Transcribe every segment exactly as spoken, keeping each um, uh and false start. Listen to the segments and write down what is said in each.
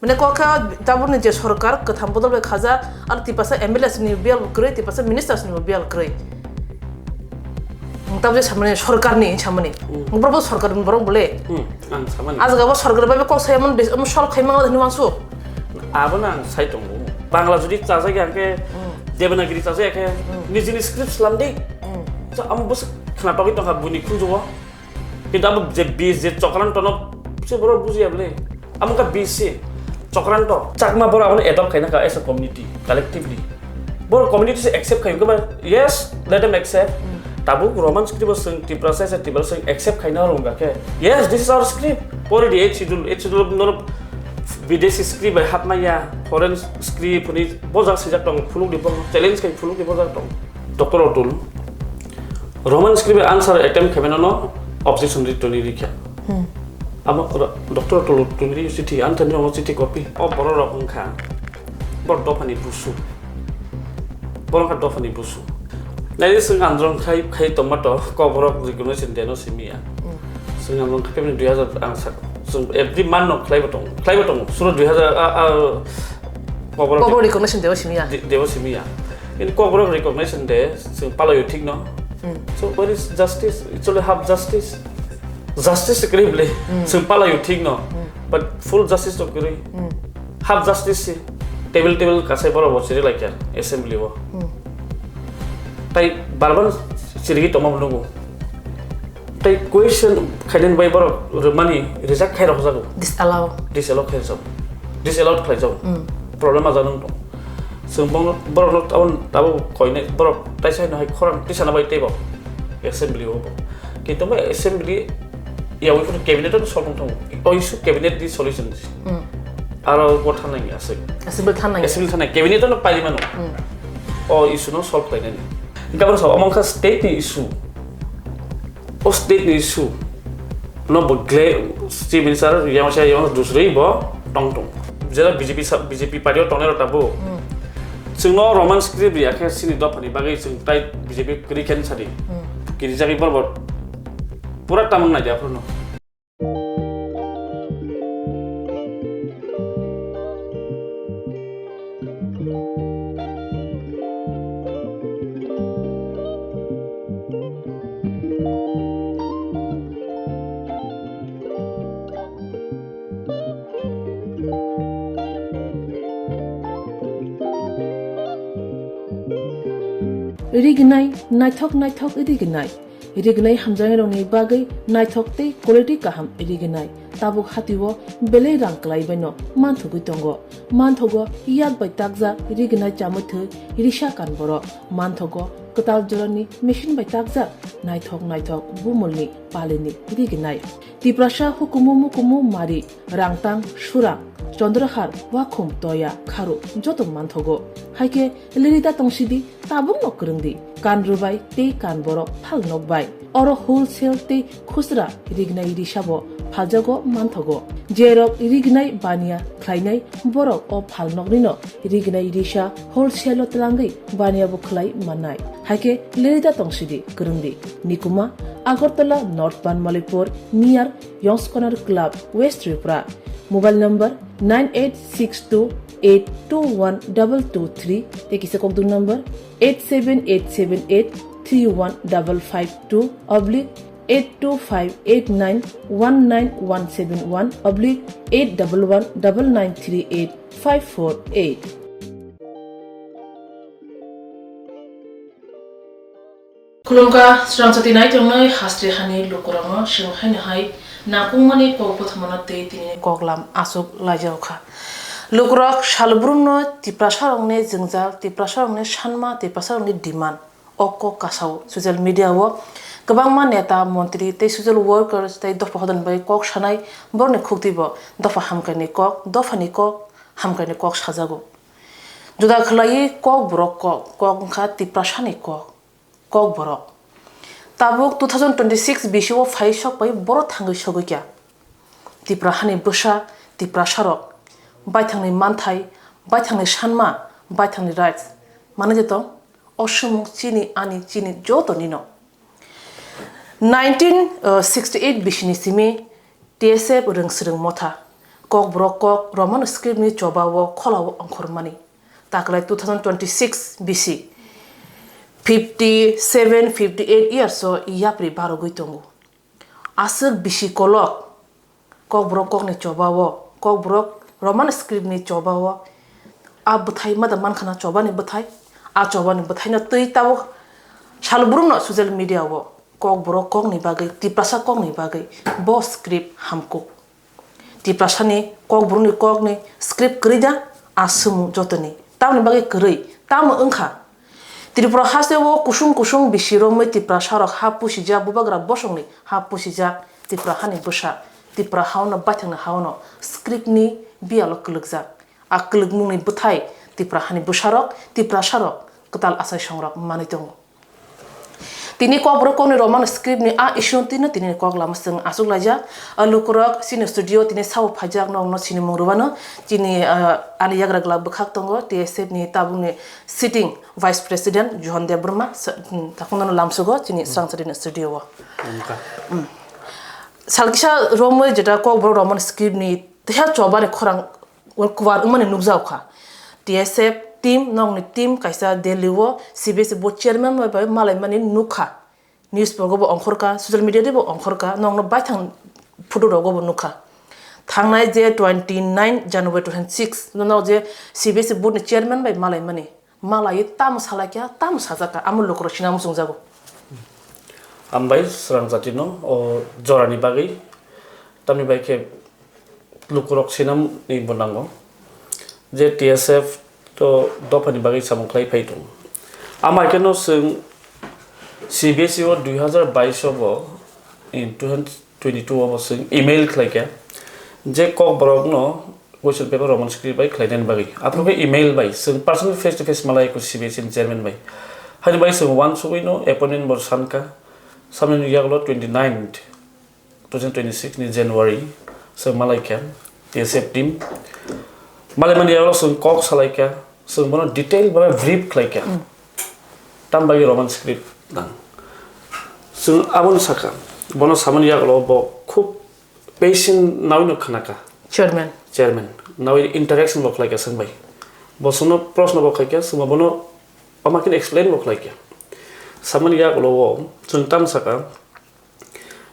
Mane kok khe tabukni je sorkar kwtham bodol bai khaja, ar tipasa M L A sini biyal kwrwi, tipasa minister sini biyal kwrwi. Tabuk je samani sorkarni samani. Hmm. Borok bo sorkarni borok bole. Hmm, ang samani. Ajga bo sorkar bai kok sayamon de, um, sol khaimang hwnwi wansuk. Abono ang sai tongo. Bangla jodi chajak ya khe, hmm, Devanagiri chajak ya khe, hmm, nijini script slam di. Hmm. So, ang bwswk khna togwi tongkha buini khunjugo. Kintu abo je bis, je Chokranto no se borok bujiya bole. Amo kha bis se. Chokranto. Chakma borok abono adopt khaina kha as a community, collectively. Borok community se accept khai, yes, let them accept. Hmm. Tabuk Roman script bo chwng Tiprasa se, Tiprasa chwng accept khaina rwngkha khe. Yes, this is our script. Pori di eighth schedule, eighth schedule no bideshi script bai hapmaya, foreign script hwnwi bojak swijak tongo, phunuk di bo challenge khai phunuk di bojak tongo. Doctor Atul, Roman script answer attempt khaimano no objection ri toni rikha. Hmm. Amo ro-, Doctor Atul toni ri chithi, ang tani rongo chithi copy. O borok rok wngkha, borok dophani busu. Borok wngkha dophani busu. Nai swng androng khai, khai tongma to, kok borok recognition de no simiya. Hmm. Swng androng khai pemni dui hazar ang sak. Swng every month no khlai bo tong, khlai bo tong. Suro dui hazar, a, a, kok borok Kok borok recognition de o simiya. De-, de o simiya. In kok borok recognition de, swng palayo thik no. Hmm. So where is justice? It's only half justice. Justice se kwrwi bwle. Hmm. Swng palayo thik no. Hmm. But full justice to kwrwi. Hmm. Half justice se. Table table kasai borok bo chiri laikya assembly o. Hmm. Tai barban chirigwi tongma bo nungo. Tai question khainani bai borok rwmani reject khai rokjago. Disallow. Disallow khai rokjago. Disallowed khlai jago. Hmm. Problem ajak nung tong. Chwng bongno, borokno tabuk, tabuk koinai, borok taisa hino hai khorang tisana bai teibo assembly o bo. Kintu bo assembly yawi phano cabinet o solve wng thango. O issue cabinet ni solution. Hmm. Aro bo thangnai aswk. Assembly thangnai. Assembly thangnai, cabinet o no paili mano. Hmm. O issue no solve khlainani. Hingke abo sa omo wngkha state ni issue. O state ni issue no bo gle, Chief Minister yang sa yang dusrwi bo tong tong. Jera B J P sa, B J P party o tongnai rok tabuk. Hmm. Chwngno Roman script ya khe chini dophani bagwi chwng tai B J P kwrwi khe sadi. Hmm. Kirijagwi borok pura tamung nai dia phano. Rignai, naithok naithok rignai. Rignai hamjaknairokni bagwi naithok tei quality kaham rignai. Tabuk hatio belai rang kwlaibaino manthogwi tongo. Manthogo yak bai takjak rignai chamwi thwi risa kan borok. Manthogo kwtal jorani machine bai takjak naithok naithok bumulni palini rignai. Tiprasa hukumu mukumu mari, rangtang, surang, chondrahar, wakhum, toya, kharu joto manthogo. Haikhe lirida tongsidi tabukno kwrwngdi, kan rwbai tei kan borok phal nokbai. Oro wholesale tei khusra rignai risabo phaljago manthogo. Jerok rignai baniya khlainai borok o phal noknino rignai risa wholesale-o twlangwi baniya bo khlai mannai. Haikhe lirida tongsidi kwrwngdi. Nikuma, Agartala North Banmalipur, near Yongskonar Club, West Tripura. Mobile number nine eight six two eight two one double two three tei kisa kokdung number eight seven eight seven eight three one double five two oblique eight two five eight nine one nine one seven one oblique eight double one double nine three eight five four eight. Khulumkha, srangchati naitongnai hastri hani lukurokno chwng haino hai nangkukmani kok bwthamano tei tinini koklam achuk laijaokha. Lukurok salbrumno Tiprasarokni jwngjal, Tiprasarokni sanma, Tiprasarokni demand o kok kasao social media-o kwbangma neta, montri tei social workers tei dopha hodani bai kok sanai borokni khuktibo dopha hamkhaini kok, dophani kok, hamkhaini kok sajago. Juda khwlaiwi kokborok kok, kok wngkha Tiprasani kok, kokborok. Tabuk two thousand twenty-six bisio phai sok bai boro thangwi sogwi kya. Tipra hani bwsa, Tiprasarok, baithangni manthai, baithangni sanma, baithangni rights, manwi de tong, o swmung chini, ani, chini joto nino. Nineteen sixty-eight bisini simi T S F rwngswrwng motha, Kokborok kok Roman script ni choba o khola o ongkhormani. Taklai two thousand twenty-six B C, fifty seven, fifty eight years o yapri barogwi tongo. Aswk bisi kolok Kokborok kokni choba o, Kokborok Roman script ni choba o, a bwthai ma da mankha na chobani bwthai, a chobani bwthai no twi tabuk salbrumno social media o Kokborok kokni bagwi, Tiprasa kokni bagwi bo script hamkuk. Tiprasani Kokborokni kokni script kwrwi da? A swngmung jotoni. Tamoni bagwi kwrwi? Tamo wngkha? Tripura hasteo kusung kusung bisi romwi Tiprasarok ha pusijak, bubagra bosongni ha pusijak, Tripura hani bwsa, Tripura haono baithangni haono script ni biyalo kwlwkjak. A kwlwkmungni bwthai Tripura hani bwsarok, Tiprasarok, kwtal achaisongrok manwi tongo. Tini Kokborok kokni Roman script ni a issue tino tini kok lama swng achuk laijak. A lukurok chini studio tini sao phaijak, nokno sinimung rwano. Chini, ah, ani yagra glak bwkhak tongo T S F ni tabukni sitting vice president Johon Debbarma, sa-, hmm, takhunano lamsugo chini swrangchari ni studio o. Wngkha. Hmm. Salkisa romwi jeta Kokborok Roman script ni teha chobani khorang World War wngmani nukjago kha. T S F team, nokni team kaisa Delhi o C B S E board chairman bai bai malaimani nukha. News rogo bo ongkhorkha, social media tei bo ongkhorkha, nokno baithang photo rogo bo nukha. Thangnai je twenty nine January two thousand six, no je C B S E board ni chairman bai malaimani. Malai tamo salaikha, tamo sajakha, amo lukurok sina muchungjago. Hambai srang jatino o jorani bagwi, tamni bai khe lukurok sinam ni bo nango je T S F to dophani bagwi samung khlai phai tongo. Ama khe no chwng C B S E o dui hazar bais o bo, in two thousand twenty two o bo chwng email khlai kha je Kokborok no question paper Roman script bai khlainani bagwi. Aphuru khe email bai, chwng personal face to face malai kho C B S E ni chairman bai. Haini bai chwng uansugwi no appointment bo sankha. Samni ni yagulo twenty ninth, two thousand twenty six ni January, chwng malai kha, T S F team. Malai mani yagulo chwng kok salai kha, chwng bono detail bai brief khlai kha. Tam bagwi Roman script nang. Chwng abono sakha, bono samani yagulo bo khub patient nawi no khna kha. Chairman. Chairman. Nawi interaction bo khlai kha chwng bai. Bo chwngno proshno bo khai kha, chwngma bono ama khe explain bo khlai kha. Samani yagulo o chwng tam sakha,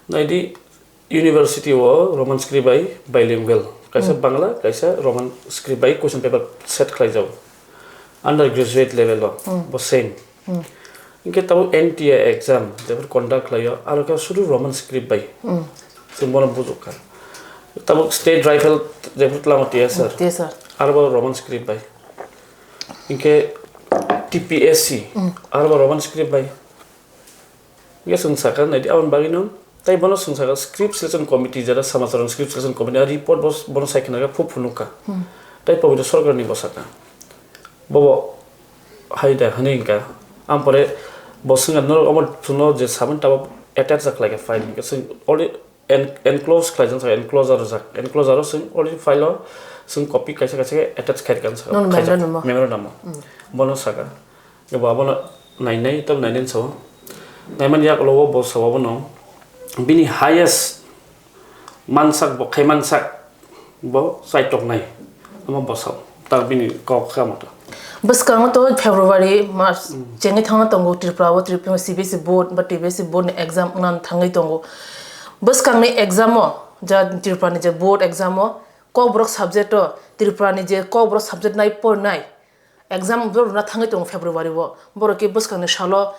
naidi university o Roman script bai bilingual. Kaisa Bangla, kaisa Roman script bai question paper set khlai jago. Undergraduate level o, bo same. Hinkhe tabuk N T A exam, jephru conduct khlaio, aro khe sudu Roman script bai. Chwng bono bujukha. Tabuk state rifle, jephru twlamo T S R. T S R. Aro bo Roman script bai. Hinkhe T P S C, aro bo Roman script bai. Hinkhe chwng sakha, naidi aboni bagwino, tei bono chwng sakha, script selection committee, jera Samacharan script selection committee, a report bo, bono sai khna kha, phu phunukha. Tei Pobitro Sarkarni bo sakha. Bobo hai da hwnwi wngkha. Ampore bo swngkha, norok omo chwngno je samani tabuk attach khlai kha file hinkhe chwng already en-, enclose khlaijak, enclosure rijak. Enclosure o chwng already file o chwng copy kaisa kaisa khe attach khai rwkha, Nono khaijak, memorandum o. Memorandum o. Bono sakha. Ebo abono nainai, tamo nainai sao. Naimani yagulo o bo sao bono bini highest mansak bo khai mansak bo chaitoknai. Omo bo sao. Tak bini kok kha moto. Bwskango to February, March, chengwi thangna tongo Tripura o, Tripura C B S E board ba T B S E board ni exam wngna thangwi tongo. Bwskangni exam o, ja Tripura ni je board exam o, Kokborok subject o, Tripura ni je Kokborok subject nai pornai, exam bo rwna thangwi tongo February o. Borok khe bwskangni salo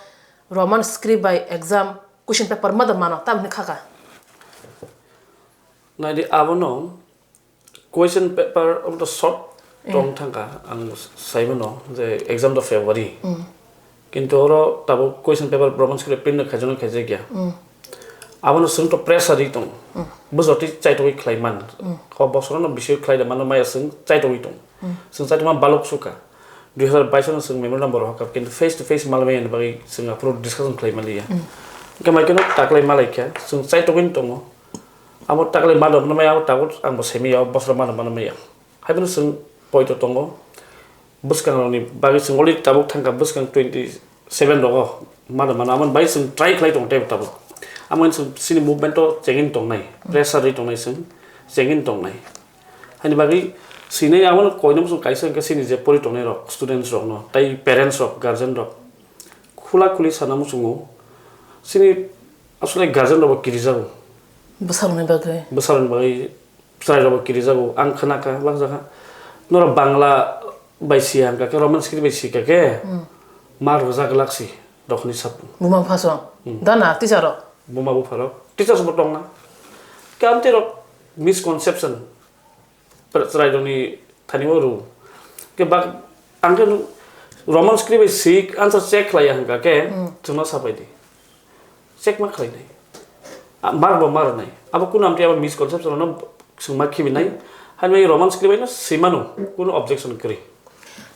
Roman script bai exam question paper ma da mano, tamni kha kha. Naidi abono question paper omo to short tong thangkha, ang saimano je exam to February. Kintu oro tabuk question paper Roman script print no khaijakno khaijakya. Abono chwng to pressure ri tongo. Bujotwi chaitogwi khlai man. Kho bosorono bisio khlai da mano maya chwng chaitogwi tongo. Chwng chaitokma balok sukha. Dui hazar bais no chwng memorandum bo rohorkha, kintu face to face malmaya ni bagwi chwng aphuru discussion khlai manliya. Hwnkhe mai kheno taklai malaikha, chwng chaitogwi tongo. Abo taklai mano mano maya, abo tabuk ang bo saimaya, bosoro mano mano maya. Haiphano chwng poito tongo. Bwskangrokni bagwi chwng already tabuk thangkha bwskang twenty seven rogo mano mano, amoni bai chwng try khlai tongo teibo tabuk. Amoni chwng chini movement o chengin tongnai, pressure ri tongnai chwng, chengin tongnai. Haini bagwi swinai abo koino muchung kaisa hwnkhe chini je pori tongnai rok, students rok no, tai parents rok, guardian rok khula khuli sana muchungo. Chini aswk guardian rok bo kirijago. Bwsarokni bagwi. Bwsarokni bagwi chwrai rok bo kirijago. Ang khna kha, baksa kha. Norok Bangla bai siya hwnkha khe, Roman script bai sikha khe, hmm, ma rwjak glak si rokni sap. Buma bupha song. Hmm. Dana teacher rok. Buma bupha rok. Teachers bo tongna. Khe amtwi rok misconception. Chwrairokni thani o rw. Khe bak, ang khe Roman script bai swi answer check khlaiya hwnkha khe, hmm, chwngno sapai di. Check ma khlainai. A, mar bo mar nai. Abo kunu amtwi abo misconception no chwngma khibi nai. Hani bai Roman script bai no swi mano, kunu objection kwrwi.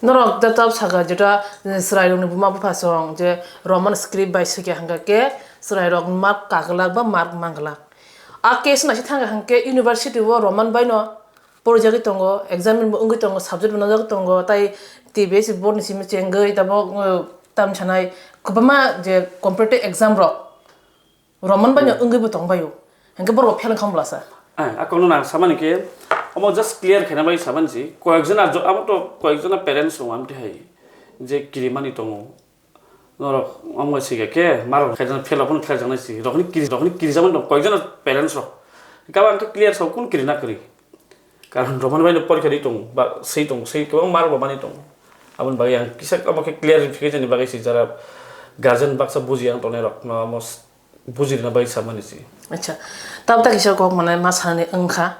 Norok da tab saka jeta, eh, chwrairokni buma bupha song je Roman script bai swikha hwnkha khe chwrairok mark kaglak ba mark manglak. A case naisik thangkha hwnkhe university o Roman bai no porijagwi tongo, exam bo wngwi tongo, subject bo nojagwi tongo, tai T B S board ni simi chengwi tabok, uh, tam sanai kwbangma je competitive exam rok Roman bai no wngwi bo tong bai o, hwnkhe borok bo fail wngkha bwlasa. Ah, a kokno nang samani khe, omo just clear khaina bai samani si, koyekjona jo-, amo to koyekjona parents rok amtwi hai je kirimani tongo. Norok omo sika khe, marok khaijak phela phano khlaijaknai si, rokni kiri, rokni kirijakmani tong, koyekjona parents rok. Kabo ang khe clear sao, kun kirina kwrwi. Karon Roman bai no porikha di tong, ba sei tong, sei kwbang marok bo mani tong. Aboni bagwi ang kisa omo khe clarification ni bagwi si jara guardian baksa buji ang tongnai rok no omo s-, bujirina bagwi samani si. Acha, tabta kisa kok mane ma sanani wngkha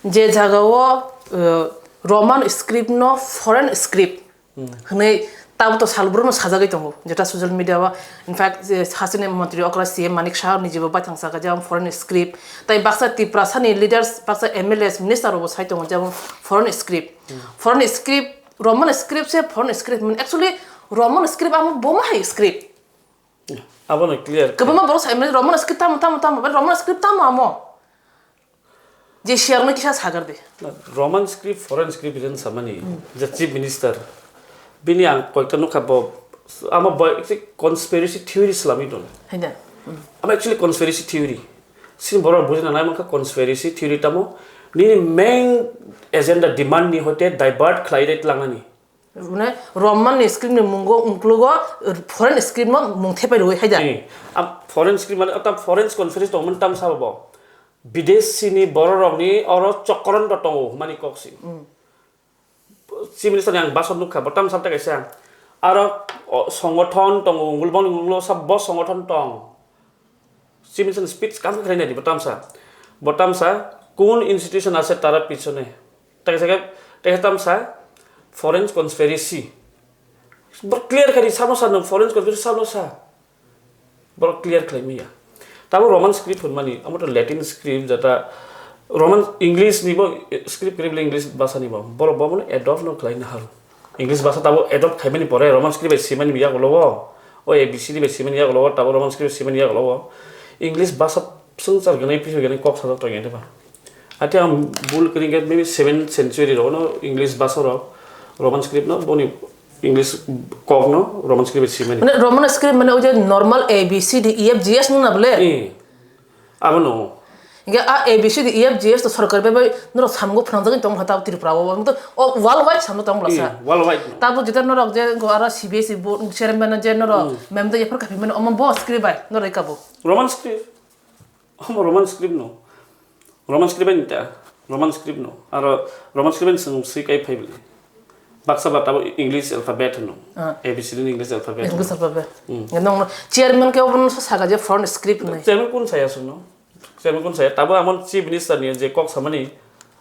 je jaga o, uh, Roman script no foreign script Hmm. Hwnwi tabuk to salbrum sajagwi tongo, jeta social media o. In fact, je hasteni montri okra C M Manik Saha ni jibo baithang saka, jemon foreign script. Tai baksa Tiprasa ni leaders, baksa M L As, minister rok bo sai tongo, jemon foreign script. Hmm. Foreign script, Roman script se foreign script. Actually, Roman script amo boma hai script. Abono clear. Kwbangma borok sai mani Roman script tamo, tamo, tamo, but Roman script tamo amo. Je siyarno kisa sagar de. Roman script, foreign script rin samani, hmm, je chief minister. Bini ang koyekta nukha bo, amo bo actually conspiracy theory swlamwi tong. Haida. Hmm. Amo actually conspiracy theory. Sini borok bujina nai mankha conspiracy theory tamo. Nini main agenda demand ni hoite divert khlai rai tlangnani. Mane Roman ni script ni mungo ungklugo foreign script no mung thepai rwi haida. Ni, a foreign script mane, a foreign conference tong mani tam sabo bo. Bidesi ni borok rok ni oro chokron rok tongo mani kok si. Mm. Chief minister ni ang bason nukha, bo tam sab ta kaisa. Aro, o, songothon tongo, ungulbong ni unglo sab bo songothon tong. Chief Minister ni speech kaham khe khlai nai di, bo tamsa. Bo tamsa, কোন institution আছে তার পিছনে? Tei khe, tei khe tamsa, foreign conspiracy. Bo clear khe di, sabo sa nwng foreign conspiracy sabo sa. Bo clear khlai manya. Tamo Roman script hwnmani, amo to Latin script jeta Roman English ni bo script kwrwi bwle English bhasha ni bo. Borok bo mano adopt no khlai na hal. English bhasha tabo adopt khaimani pore Roman script bai simani yagulo o, o A B C D bai simani yagulo o, tabo Roman script bai simani yagulo o. English bhasha swngchar gwnai, philwi gwnai kok sajak tongya de ba. Ati ang bul kwrwi khe maybe seventh century rok no English bhasha rok Roman script no boni English kok no Roman script bai simani. Mane Roman script mane o je normal A B C D E F G S no na bole? Eh. Abono. Hingke a A B C D E F G S to sorkar bai bai norok samung phnangjagwi tongkha tabo Tripura o, to o world wide samung tong lasa. Eh, world wide no. Tabo jeta norok je go aro C B S E board chairman je norok, hmm, mem de yapar kapi mane omo bo script bai norok ikabo. Roman script. Omo Roman script no. Roman script bai nita. Roman script no. Aro Roman script bai swng swi kai phai bwle. Baksa ba tabo English alphabet hwno. Ah. A B C D ni English alphabet hwno. English alphabet. Hmm. Nong chairman ke obono sa saga je foreign script nai. Chairman kun saya suno? Chairman kun saya? Tabo amon chief minister ni je kok samani,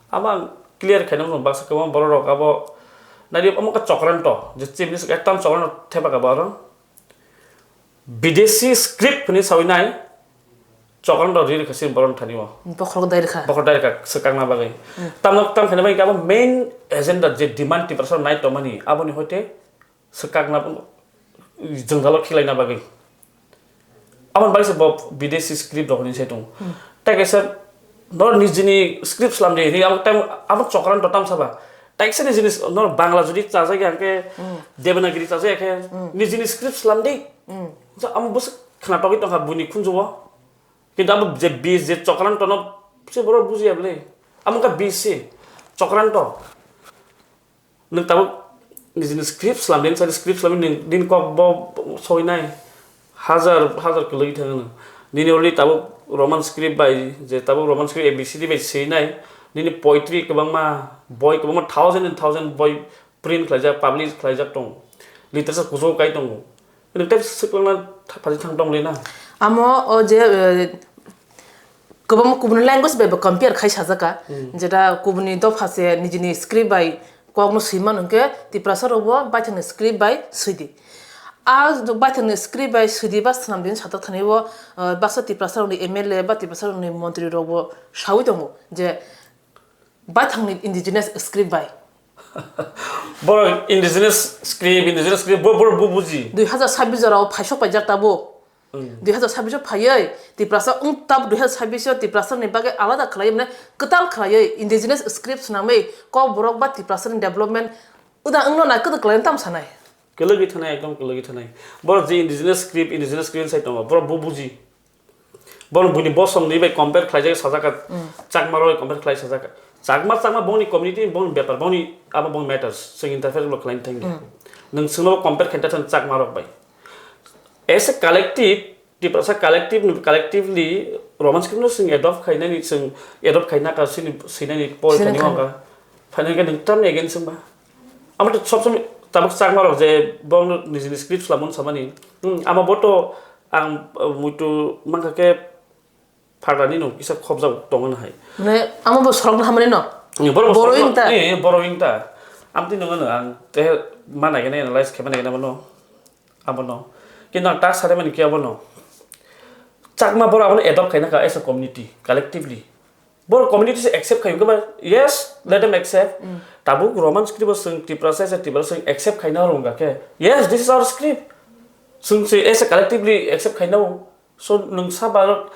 abo ang clear khaina mano baksa kwbang borok rok abo nari omo ka chokranto, je chief minister ektam chokranto thepa ka baro. Bidesi script hwnwi sawi nai, chokran rok ri rwkha sini borok thani o. Bokhorok dai rwkha. Bokhorok dai rwkha swkangna bagwi. Hmm. Tamno tam khaina bagwi abo main agenda je demand Tiprasa nai tongmani aboni hoite swkakna jwngjalo khilaina bagwi. Aboni bagwi se bo bidesi script rok hwnwi sai tongo. Hmm. Tai kaisa nor nijini script slam di hwnwi abo tam abo chokran to tam saba. Taisa ni jinis nor Bangla jodi chajak ya khe, hmm, Devanagiri chajak ya khe, hmm, nijini script slam di. Hmm. Amo bwswk khna togwi tongkha buini khunju o. Kintu abo je bis je chokran tono se borok bujiya bwle. Amo wngkha bis se. Chokranto. Nwng tabuk nijini script slam, nini side script slam, nini, nini kok bo soinai. Hajar, hajar kwlwi thangno. Nini already tabuk Roman script bai, je tabuk Roman script A B C D bai swinai. Nini poetry kwbangma, boi kwbangma thousand and thousand boi print khlaijak, publish khlaijak tong. Literature kuchuk kai tongo. Nwng tei swkangna phaji thang tong le na. Amo o je, eh, kwbangma kubuni language bai bo compare khai sajak kha. Hmm. Jeta kubuni dopha se nijini script bai kokno swi mano hwnkhe Tiprasa rok bo baithangni script bai swi di. A baithangni script bai swi di ba swnam di satok thani bo, eh, baksa Tiprasa rokni M L A ba Tiprasa rokni montri rok bo sawi tongo je baithangni indigenous script bai. Borok indigenous script, indigenous script, bo, borok bo buji. Dui hazar sabbish jorao phaisok paijak tabuk. Hmm. Dui hazar sabbish o phaiwi Tiprasa wng tab dui hazar sabbish o Tiprasa ni bagwi alada khlaiwi mane kwtal khlaiwi indigenous script swnamwi kok borok ba Tiprasa ni development uda wngno nai kwdwk khlaiwi tam sanai. Kwlwgwi thanai, ekdom kwlwgwi thanai. Borok je indigenous script, indigenous script sai tongo, borok bo buji. Bono buini bosong ni bai compare khlaijak sajak kha, hmm, Chakma rok compare khlai sajak kha. Chakma, Chakma bongni community, bongni bepar, bongni abo bong matters. Chwng interfere bo khlaini thangya. Hmm. Nwng chwngno compare khaina thang Chakma rok bai. As a collective, Tiprasa collective, collectively Roman script no chwng adopt khainani, chwng adopt khaina ka sini, sinani poi sinani thani kha. Wngkha. Phaina khe nwng tamni against wngba? Amo to sob somoi tabuk Chakma rok je bongno nijini script slamwi samani. Hmm, amo bo to ang, uh, muitu mankha khe phagrani no kisa khobjak tongo no hai. Mane amo bo sorok no hamani no? Ni borok borok sorok wng ta? Eh, borok wng ta. Amtwi nwngo no ang te manai gana analyze khe manai gana bono. Abono. Kintu ang tak sare mani khe abono. Chakma borok abono adopt khaina kha as a community, collectively. Borok community se accept khai, hwnkhe ba, yes, let them accept. Mm. Tabuk Roman script bo chwng Tiprasa se Tiprasa chwng accept khaina rwngkha khe. Yes, this is our script. Chwng se as a collectively accept khaina o. So, nwng sa ba,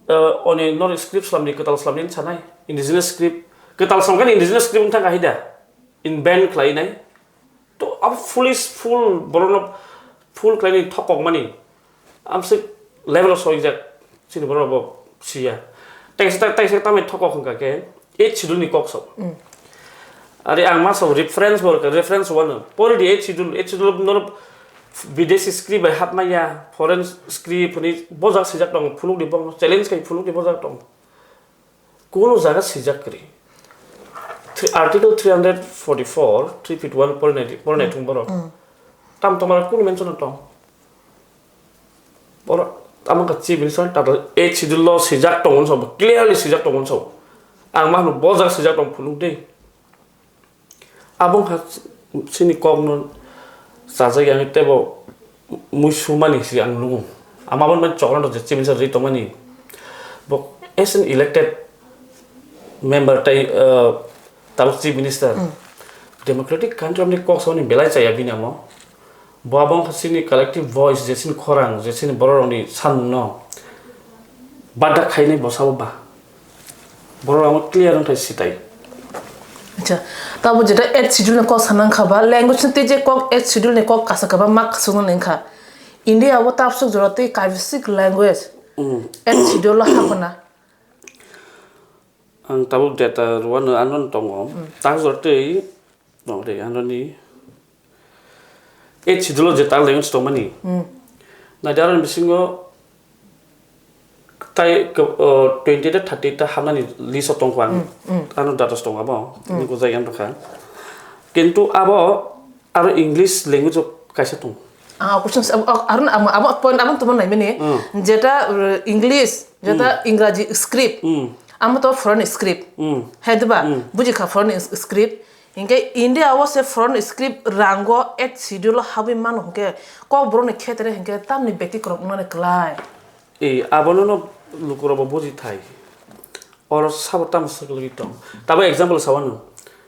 uh, oni nor script slamni, kwtal slamni sanai. Indigenous script. Kwtal slamkhe indigenous script wngthang kha hai da. In ban khlainai. To, abo foolish, fool, borokno fool khlaini thokokmani. Amswk level o soijak, chini borok bo siya. Taisa, taisa tamni thokok hwnkha khe, eighth schedule ni kok sok. Mm. Are ang ma sok reference bo, reference wano. Pori di eighth schedule, eighth schedule no bideshi script bai hapmaya, foreign script ni bojak sijak tong, phunuk di bong, challenge khai phunuk di bojak tong. Kuno jaga swijak kwrwi. Three, Article three hundred forty-four, three feet one porinai, porinai thung borok. Mm. Tam tomara kuno mention tong. Borok tamo ka chief minister tata eighth schedule lo swijak tongo so, clearly swijak tongo so. Ang ma hwno bo jaga swijak tong phunuk de. Abo wngkha chini kokno chajak ya, teibo muisumani si ang nukgo. Ama bo chokra rok je chibini sa rwi tongmani. Bo as an elected member tei, uh, tabuk chief minister. Hmm. Democratic country ni kok samani belai chaya bini amo. Bo abo wngkha chini collective voice, je chini khorang, je chini borok rokni samung no. Bada khainai bosabo ba. Borok rok clear wngthai sitai. Acha, tabo jeta eighth schedule ni kok sanang kha ba, language ni tei je kok eighth schedule ni kok kasa kha ba mak sung nang kha. India o tabsuk jora tei kaibisik language. Mm. Eighth schedule o hapna. Ang tabuk data rwano ano tongo. Mm. Tak jora tei Nong de, ano ni eighth schedule o je ta language tongmani. Hmm. Na de, aro ni bisingo tai ke, o, twenty ta thirty ta hamnani list o tongkho ang. Hmm, hmm. Ano datos tongo abo, hmm, ni gojai ang tongkha. Kintu abo aro English language o kaisa tong. Ah, question sa-, ah, aro na, amo, amo point amo tongma nai mani. Hmm. Jeta, uh, English, jeta, hmm, Ingraji script. Hmm. Amo to foreign script. Hmm. Hai diba? Hmm. Buji kha foreign s-, script. Hinkhe India o se foreign script rango eighth schedule o habwi mano hinkhe kokborok ni khetre hinkhe tamni betikrok wngnani kwlai. E, abono no lukurok bo buji thai. Oro sabo tamo swk logwi tong. Tabo example sawano.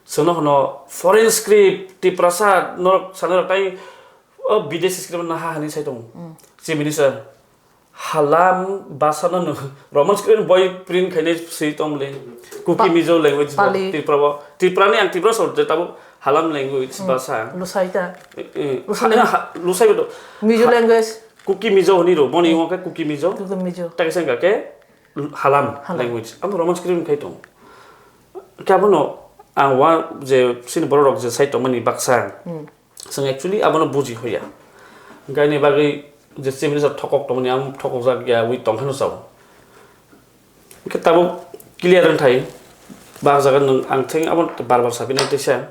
Chwngno hwno foreign script, Tiprasa, norok sanai rok tai, o, bideshi script no ha hwnwi sai tongo. Mm. Chief Minister. Halam basa no no Roman script boi print khainai swi tong le. Kuki Pa-, Mizo language bo, Pali. Tripura bo. Tripura ni ang Tripura sor je tabuk Halam language, hmm, basa. Lusai ta. Eh, eh, Lusai ha, language. Ha, Lusai bo do. Mizo ha, language. Kuki Mizo hwnwi ro, boni, hmm, wngkha Kuki Mizo. Kuki Mizo. Ta kaisa wngkha khe Halam, Halam language. Amo Roman script khai tong. Khe abono Ang wa je chini borok rok je sai tongmani baksa, Hmm. chwng actually abono buji hoya. Hwnkhe ani bagwi je chief minister thokok tongmani, ang thokok jak ya wi tongkhano chao. Hwnkhe tabuk clear wngthai, bak jaga nwng ang theng abo bar bar sapinai teisa.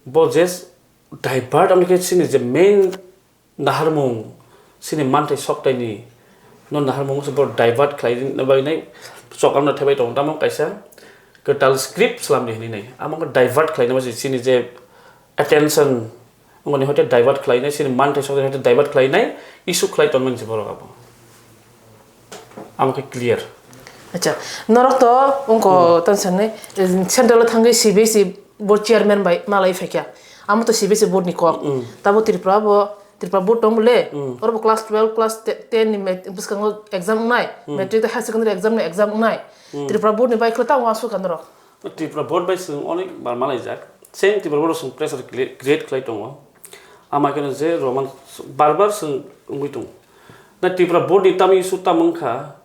Bo je divert, amni khe chini je main naharmung, chini manthai soktaini no naharmung se bo divert khlai na bagwi nai choklamna thebai tongo. Tamo kaisa kwtal script slam di hinwi nai. Amo khe divert khlai na bagwi chini je attention, ongoni hoite divert khlai nai, chini manthai soktaini hoite divert khlai nai, issue khlai tonmani se borok abo. Amo khe clear. Acha, norok to ongko Hmm. tan sanai, eh, central o thangwi C B S E board chairman bai malai phaikha. Amo to C B S E board ni kok. Hmm. Tabo Tripura bo, Tripura board tong bole. Hmm. Oro bo class twelve, class te-, ten ni met-, bwskango exam wngnai. Hmm. Matric tei higher secondary exam ni exam wngnai. Hmm. Tripura board ni bai khwlai ta uansuk kha norok. Tripura board bai chwng onek bar malaijak. Same Tripura board o chwng pressure cre-, create khlai tongo. Ama kheno je Roman bar bar chwng wngwi tongo. Na Tripura board ni tamo issue tamo wngkha,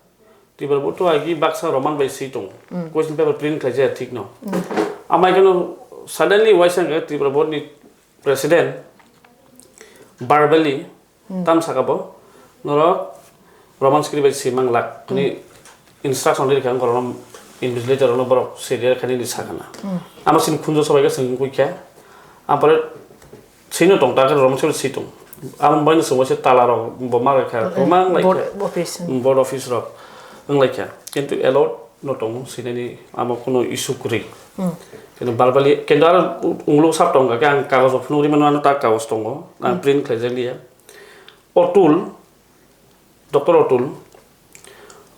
Tripura board to agi baksa Roman bai swi tongo. Mm. Question paper print khlai jaya thik no. Mm. Ama kheno suddenly waisa wngkha Tripura board ni president verbally Hmm. tam saka bo, norok Roman script bai swi mang lak, Hmm. hwnwi instruction ri kha, borok invigilator rok borok swi ri kha nini sakha na. Hmm. Ama sini khunjo sobai khe swng wngwi kha, ampore sino tong ta khe Roman script swi tong. Amo bai no swngwi se tala rok bo ma rwkha, Hmm. bo ma lai Board kha. Office. Hmm, board office rok wng lai kha. Kintu allowed no tongo, sinani amo kuno issue kwrwi. Hmm. Kintu verbally, kintu aro unglo sab tongo, khe ang kagojo phunuk ri mano, ano ta kagoz tongo, ang Hmm. print khlai jak liya. Otul, Doctor Otul,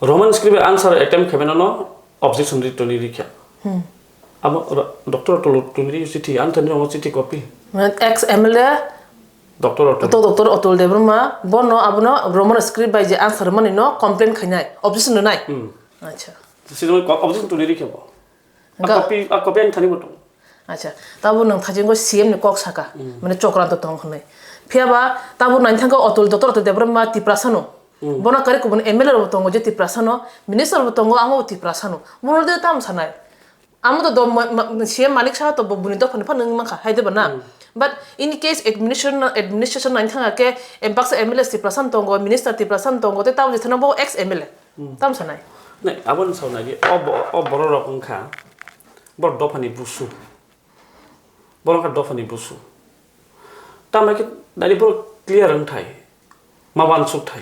Roman script answer attempt khaimano no objection ri toni ri kha. Hmm. Abo ro-, Doctor Otul toni ri chithi, ang thani rongo chithi copy. Mane ex M L A Doctor Otul. To Doctor Otul Debbarma, bono abono Roman script bai je answer mani no complain khainai, objection rwnai. Hmm. Acha. Sini ko objection toni ri kha bo. A Ga- copy, a copy ang thani bo tong. Acha, tabo nwng thajingo C M ni kok saka, Hmm. mane chokranto tong hwnwi. Phiya ba tabo nai thangkha Otul, Doctor Otul Debbarma Tiprasano. Hmm. Bono kari kubun M L A rok bo tongo je Tiprasano, minister bo tongo, amo bo Tiprasano. Bono de tam sanai. Amo to do ma-, ma-, C M Manik Saha to bo buni dophani phano wngwi mankha, hai de ba na? Hmm. But in case administration, administration nai thangkha khe, em, baksa M L A Tiprasano tongo, minister Tiprasano tongo, tei tabo je thana bo ex M L A. Hmm. Tam sanai. Nai, aboni saw nai di, o bo-, o borok rok wngkha, borok dophani busu. Borok wngkha dophani busu. Tamo khe nai di borok clear wngthai, ma uansuk thai.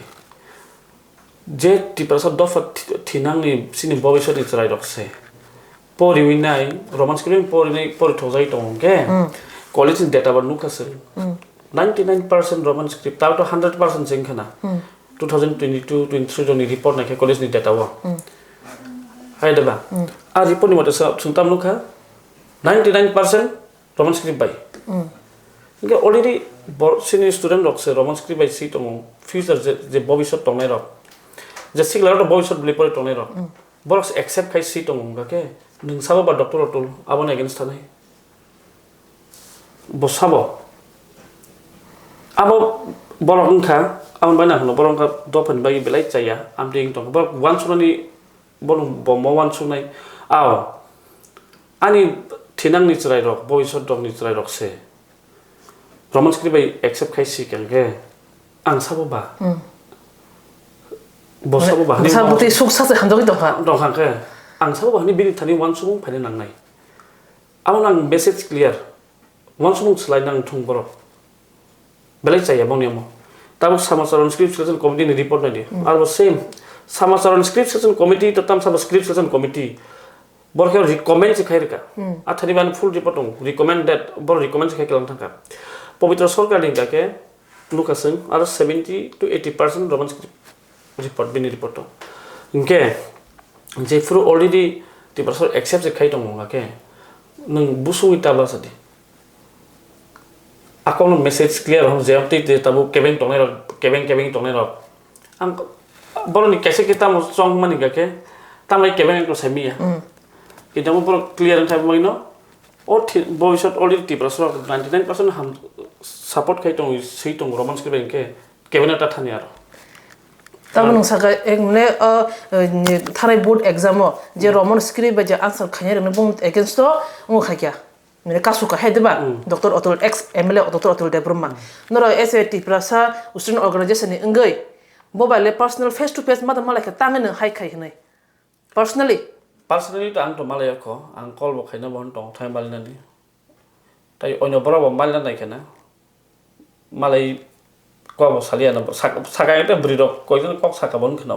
Je Tiprasa dopha thi-, thinangni chini bobiswtni chwrai rok se. Poriwi nai, Roman script pori nai, pori thokjagwi tongo hwnkhe, Hmm. college ni data bo nukha se. Hmm. Ninety nine percent Roman script, tao to hundred percent se wngkha na. Hmm. Two thousand twenty-two twenty-three rokni report naikhe college ni data o. Hmm. Hai da ba? Hmm. A report ni mote sa, chwng tam nukha, ninety nine percent Roman script bai. Hmm. Hingke already bor-, sini student rok se Roman script bai si tongo, future je, je bobiswt tongnai rok, je sikla rok bobiswt bwlwi pore tongnai rok. Hmm. Borok se accept khai si tongo, hingka khe nwng sabo ba doctor rok tong, abono against thanai. Bo sabo. Abo borok wngkha, aboni bai nang hwnwi borok wngkha dophani bagwi belai chaya, amtwi wng tongkha. Borok uansuknani, bono bo mo uansuknai. Ao, ani thinangni chwrairok, bobiswt rokni chwrairok se Roman script bai accept khai si khe, ang sabo ba. Hmm. Bo sabo ba, Bwsa bwtwi suk sak se hamjagwi tongkha. Tongkha khe, ang sabo ba hani bini thani uansukmung phaina nangnai. Abo nang message clear. Uansukmung swlai nang thung borok. Belai chaya boni amo. Tabuk Samacharan Script Selection Committee ni report nai di. Hmm. Aro same. Samacharan Script Selection Committee to tam sabo Script Selection Committee. Borok khe recommend se khai rwkha. Hmm. Athani bani full report tong. Recommend that. Borok recommend se khai kelang thangkha. Pabitra Sarkar ni hwnkha khe nukha chwng aro seventy to eighty percent Roman script report, bini report o. Hinkhe, jephuru already Tiprasa accept se khai tongo, hwnga khe, nwng busungwi tabla sadi. Akwngno message clear hwn, je tei tei tabuk kebeng tongnai rok, kebeng kebeng tongnai rok. Ang borokni kaisa khe tamo chong mani hwnga khe, tamni kebeng wngkha saimanya. Mm. Kintu borok clear wngkha bagwino, o thi-, bobiswt already Tiprasa rok ninety nine percent ham support khai tongo, swi tongo, Roman script bai hwnkhe, Cabinet ta thani aro. Tamo nwng saka ek mane o, eh, ni thanai board exam o je Roman script bai je answer khainai rokni bung against o wngo khaikya. Mane kasu ka hai diba? Doctor Atul, ex M L A Doctor Atul Debbarma. Norok as a Tiprasa student organization ni wngwi bo bai le personal face to face ma da malai khe tangwi nwng hai khai hwnwi. Personally? Personally to ang to malai kho, ang call bo khaina bo tong thai malinani. Tai onyo borok bo malina nai khena. Malai kok bo saliya na, sak-, saka ete bwrwi rok koijon kok saka bo wngkha na.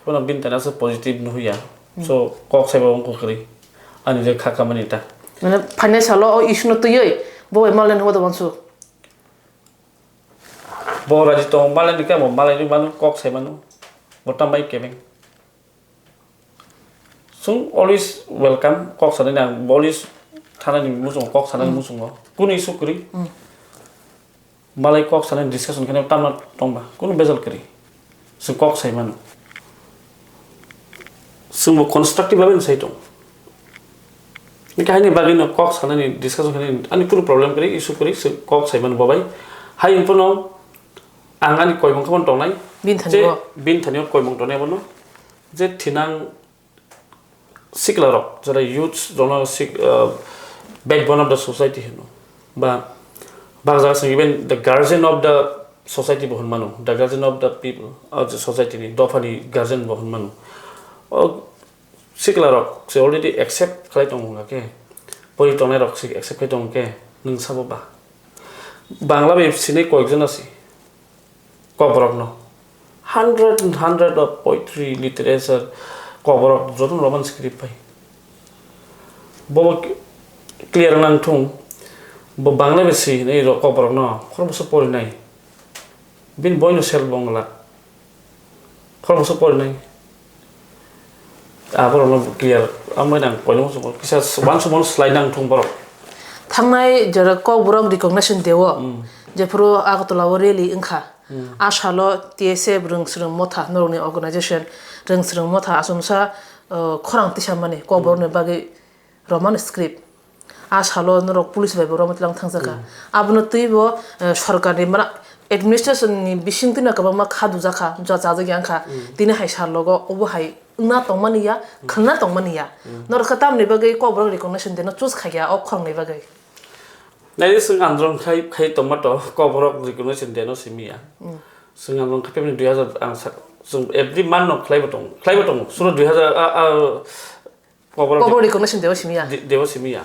Bono bini tani aswk positive nuhuya. So kok saiba wngkha kwrwi. Ani je kha kamani ta. Mane phainai salo o issue no twiwi bo bai malai nugo da wansu. Bo raji tong malai ni kamo malai ni manu kok sai manu. Bo tambai kebeng. Chwng always welcome, kok sanani ang always thanani muchungo, kok sanani muchungo. Kunu issue kwrwi. Malai kok sanani discussion khaina tamna tongba, kunu bejal kwrwi. Chwng kok sai mano. Chwngbo constructive bai sai tong. Hingke haini bagwi no kok sanani discussion khainani ani kunu problem kwrwi, issue kwrwi, chwng kok sai mano bobai. Hai wngphano ang ani koimung khamon tongnai. Bini thani je o. Bini thani o koimung tongnai bono. Je thinang sikla rok, jara youths rokno sik-, uh, backbone of the society hino. Ba, bang jaga song even the guardian of the society bo hwnmano, the guardian of the people, uh, the society ni, dophani guardian bo hwnmano. O sikla rok se already accept khlai tongo hwnga khe, pori tongnai rok se accept khlai tongo khe, nwng sabo ba? Bangla bai sinai koyekjon asi. Kokborokno. Hundred and hundred of poetry, literature, Kokborok jotono Roman script bai. Bo clear nang thung, bo Bangla bai si hinwi rok Kokborokno khoroksa porinai. Bini boino sel bongla. Khoroksa porinai. Aborokno clear, amai nang koino kisa uansukmano slai nang thung borok. Thangnai jora Kokborok recognition day o, jephuru Agartala o rally wngkha, a salo T S F Rwngswrwng Motha, norokni organization Rwngswrwng Motha achomsa, uh, khorang tisamani Kokborokni bagwi Roman script. A salo norok police bai bo romwi tlang thangjakha. Abono twibo, eh, sorkarni mana administration ni bisingtwino kwbangma kha dujakha, jua chajak yang kha. Tini hai sal logo obo hai wngna tongmani ya, khwna tongmani ya. Norok khe tamni bagwi Kokborok recognition day no choose khaikha o khoroknwi bagwi? Naidi, chwng andron khai, khai tongma to Kokborok recognition day no simi ya. Chwng andron khai phaimani dui hazar ang sa-, chwng every month no khlaibo tongo, khlaibo tongo. Suro dui hazar, a, a, Kokborok Kokborok recognition day o simi ya? De-, day o simi ya.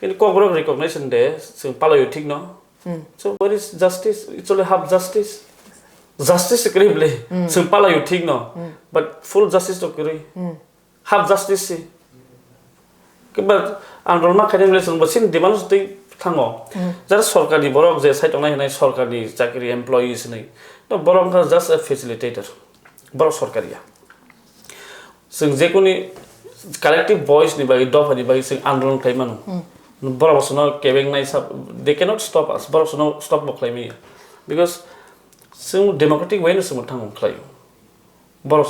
Kintu Kokborok recognition day chwng palaio thik no. So where is justice? It's only half justice. Justice kwrwi bwle. Chwng palaio thik no. But full justice to kwrwi. Half justice si. Kiba ang rwma khaini bwle chwng bo sini demand twi thango. Jara sorkarni borok je sai tongnai hinai sorkarni chakri employees hinai. No, borok wngkha just a facilitator. Borok sorkar ya. Chwng jekuni collective voice ni bagwi, dopha ni bagwi chwng andolon khlai mano. Borok bo chwngno kebeng nai sa, they cannot stop us. Borok chwngno stop bo khlai maya. Because chwng democratic way no chwngno thango khlaio. Borok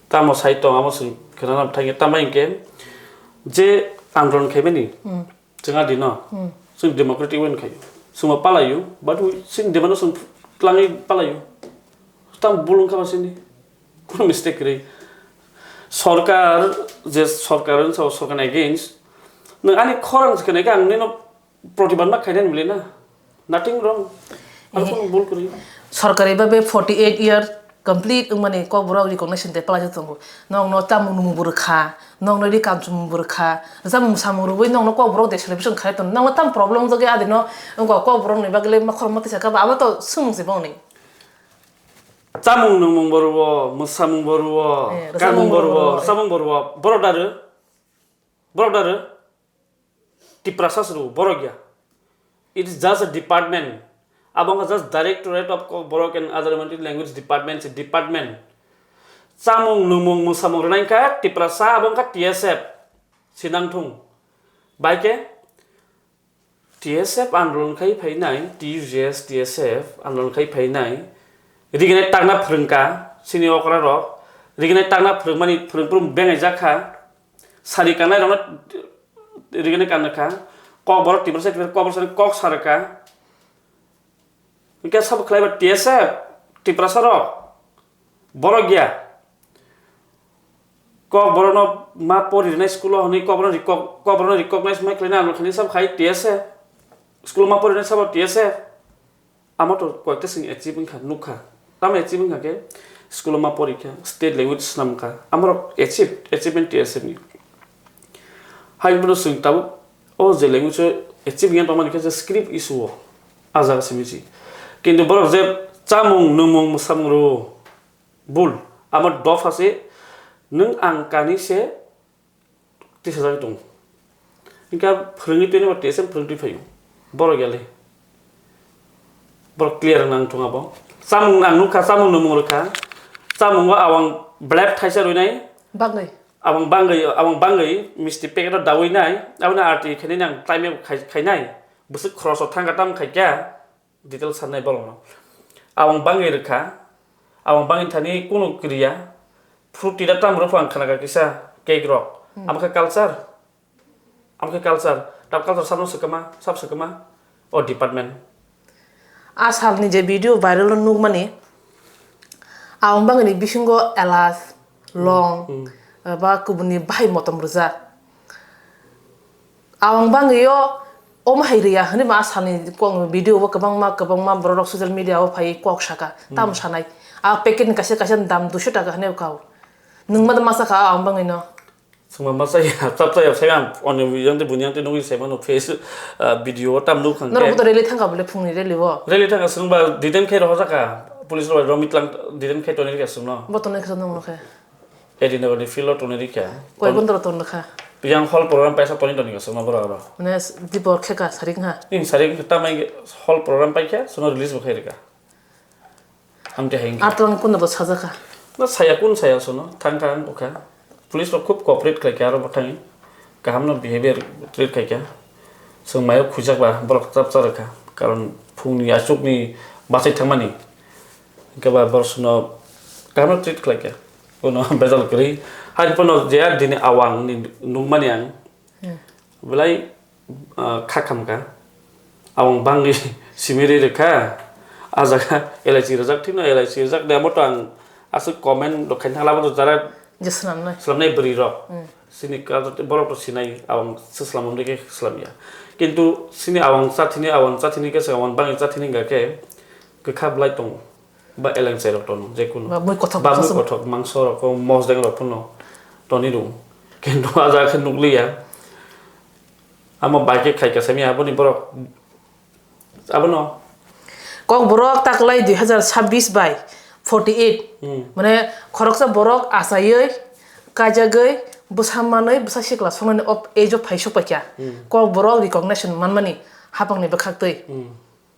tamo sai tong, amo chwng khwnana thangya. Tamo hinkhe je andolon khaimani, chwng adi no, chwng democratic way no khaio. Chwngbo palaio, but we, chwng demand no chwng twlangwi palaio. Tam bul wngkha ba sini. Kono mistake kwrwi. Sorkar, je sorkar wngsa, sorkarni against. Nwng ani khorang se khenai khe ang nino protibad ma khainani bwle na. Nothing wrong. Ano kono bul kwrwi. Sorkari babe forty eight year complete wngmani Kokborok recognition de palaijak tongo. Nokno chamung nwngmung bo rwkha, nokno ri kanchumung bo rwkha, chamung samung rwui nokno Kokborok de celebration khlai tongo. Nokno tam problem wngjakya adino wngkha Kokborokni bagwi le ma khorokma tisa kha ba abo to swngmung se bongni. Chamung nwngmung bo rwo, mwsamung bo rwo, eh, kanmung bo rwo, rwsamung bo rwo, rwsamung bo rwo. Borok da rw? Borok da rw? Tiprasa se rw, borok ya. It is just a department. Abo wngkha just Directorate of Kokborok and Other Minority Language Department se department. Chamung nwngmung mwsamung rwna wngkha Tiprasa, abo wngkha T S F. Sinang thung. Bai khe? T S F andolon khai phainai, T U J S, T S F andolon khai phainai, riginai takna phwrwngkha, sini okra rok, riginai takna phwrwngmani phwrwng phwrwng bengai jakha, sari kanai rokno riginai kanakha, Kokborok Tiprasa, Tiprasa Kokborok sani kok sarwkha, hingke sabo khlaiba T S F, Tiprasa rok, Borok ya. Kok borokno ma pori rwnai school o hwnwi kok borokno recog-, kok borokno recognize ma khlaina ang khani sab khai T S F. School o ma pori rwnai sabo T S F. Amo to koyekta sing achieve wngkha, nukha. Tamo achieve wngkha khe school o ma pori kha, state language swnam kha. Amorok achieve, achievement T S F ni. Hai bono swng tabuk o je language o achieve wngya tongmani khe je script issue o. A jaga simi si. Kintu borok je chamung, nwngmung, mwsamung rwo, bul. Amo dopha se, nwng ang kani se tisajagwi tongo. Hinkhe phwrwngwi twi nw T S F phwrwngtwi phaio. Borok yali. Borok clear wngna wngthung abo. Chamung ang nukha, chamung nwngmung rwkha. Chamungo awang blep thaisa rwinai. Bagwi. Awang bangwi, awang bangwi misti packet o dawi nai. Aboni R T I khainai ang time khai-, khainai. Bwswk khoroso thangkha tam khaikha. Detail sanai bolongno. Awang bangwi rwkha, awang bangwi thani kunu kriya, fruit tida tam rwpho ang khnakha kisa cake rok. Hmm. Amo khe culture, amo khe culture, tab culture sabno swkama, sab swkama, o department. A salni je video viral o nukmani, awang bangwini bisingo elas, long, Hmm. ba kubuni bahai motom rwjak. Awang bangwi o, omo hai riya hwnwi ma a salni kok video o kwbangma, kwbangma borok rok social media o phai kok saka. Hmm. Tamo sanai. A packet ni kaisa, kaisa ni dam duiso taka hwnwi kao. Nwng ma da masa kha awang bangwi no. Swngma masa ya, chap chaya sai ang, oni yang te bunyang te nugwi sai mano face, ah, video o tam nuk khang Norok te. Bo to rally thangka bole phungni rally o. Rally thangka swngba detain khai rohor jaka. Police rok bai romit lang detain khai tonwi rikha swngno. Bo tonwi khwsa nung rokhe. Edinagani field o tonwi rikha. Koi ghonta rok tong rwkha? Yang hall program paisa tonwi tonwi ka swngno borok oro. Mane s-, dipor khe ka sarik ha? Ning sarik tamai hall program paikha, swngno release bo khai rwkha. Amte hai wngkha. Atwrwng kunda bo sajak kha? Na saya kun saya swngno, thang thang wngkha. Police rok khub cooperate khlai kha aro bo thangwi. Kaham no behavior treat khaikha. Chwng mayo khujak ba borok chap cha rwkha. Karon phungni achukni bachai thangmani. Hwnkhe ba borok chwngno kaham no treat khlaikha. Bono bejal kwrwi. Hai phano je dini awang ni nukmani ang. Hmm. Belai, ah, kha khamkha. Awang bangwi simi ri rwkha. A jaga L I C rwjak thwino L I C rwjak de amo to ang aswk comment rok khaina thangla abo to jara Je swnamnai. Swnamnai bwrwi rok. Hmm. Sini culture tei borok to sinai, awang se swnam de khe swnam ya. Kintu sini awang chathini, awang chathini khe se awang bangwi chathini hwnkha khe kwkha bwlai tongo. Ba eleng chai rok tono, je kunu. Ba mui kothok Ba mui kothok. Kothok, mangso rok, mosdeng rok phano toni rung. Kintu a jaga khe nukliya. Amo bai khe khai ka sami aboni borok Abono. Kokborok taklai dui hazar sabbish bai forty eight. Hmm. Mane khoroksa borok achaiwi, kaijagwi, bwsa manwi, bwsa sikla songnani op-, age o phai sokpaikha. Hmm. Kokborok recognition manmani hapangni bwkhaktwi. Hmm.